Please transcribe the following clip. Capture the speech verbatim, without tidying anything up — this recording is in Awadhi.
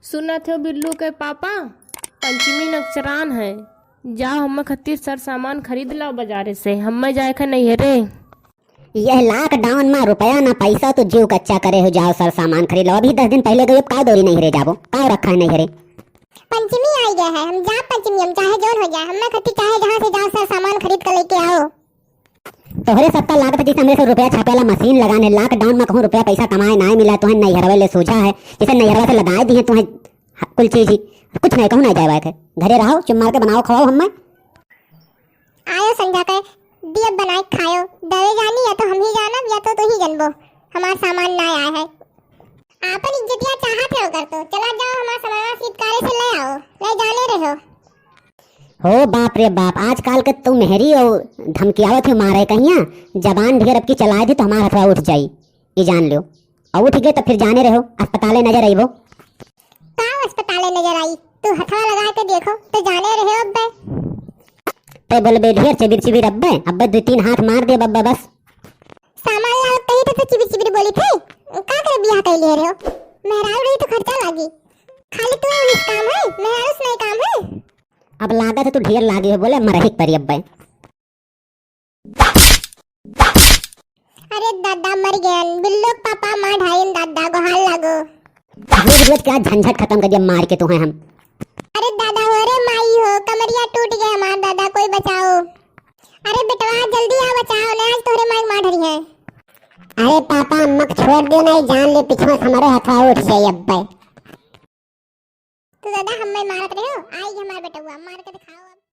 सुनत हो बिल्लू के पापा, पंचमी नकचरान है, जाओ हम्मे खातिर सर सामान खरीद लाओ बाजारे से, हम्मे जाए के नैहरे। यह lockdown मा रुपया ना पैसा तो जीव कच्चा करे हो, जाओ सर सामान खरीद लाओ। अभी दस दिन पहिले गयो, का दौरी नैहरे जाबो, का रखा है नैहरे? पंचमी आई गया है, हम जाब पंचमी, हम चाहे जौन हो जाए, हम्मे खातिर चाहे जहाँ से जाओ सर सामान खरीद के लेके आओ। तोहरे सबका लागत है जैसे हमरे सब रुपया छापे वाला मशीन लगान है। Lockdown मा कहूँ रुपया पैसा कमाए नाय मिला, तुहें नैहरवे ले सूझा है, जैसे नैहरवा से लदाए दिए तुहें ह-, कुल चीज ही, कुछ नहीं कहूँ नहीं जाए बात है। घरे रहो, चुप मार के बनाओ खवाओ हम्मे। आयो संझा के दिया बनाए खायो, दवे जानी या तो हम ही जानब या तो तू ही जनबो, हमार सामान ना आए है। आपन इज्जतिया चाहत है ओकर तो, चला जाओ हमार सामान सीतकारे से ले आओ, ले जाने रहो। हो बाप रे बाप, आजकल के तू मेहरी और धमकियावत हो मारे कहिया, जबान ढेर अब की चलाए दी तो हमार हथवा उठ जाई, ये जान लो। और उठ गए तो फिर जाने रहो, अस्पताले नजर अइबो। का अस्पताले नजर आई? तू हथवा लगा के देखो तो जाने रहे अब्बे। ते बोलबे ढेर चिबिर चिबिर अब्बे, अब्बे दो तीन हाथ मार दे अब्बे बस। सामान लाओ तही तो, तो चिबिर चिबिर बोली थे। का करे बियाह कैले रहे हो? मेहरारू रही तो खर्चा लागी। खाली तू ही काम है, मेहरारू से नहीं काम है। अब लागत है तू ढेर लागे हो, बोले मरही के परी अब्बे। अरे दादा मर गयन, बिल्लू के पापा मार ढाइन दादा, गोहार लागो। रोज रोज का झंझट खत्म कर दिया मार के तुहें हम। अरे दादा हो रे माई हो, कमरिया टूट गया हमार दादा, कोई बचाओ। अरे बेटवा जल्दी आ बचाओ, नहीं आज तोहरे माई मार ढरी है। अरे पापा अम्मा के छोड़ दो नहीं, जान ले पीछे से हमारे हथवा उठ जाए अब्बे। तू दादा हम्मे मारत रहे हो, आई हमार बेटवा मार के दिखाओ।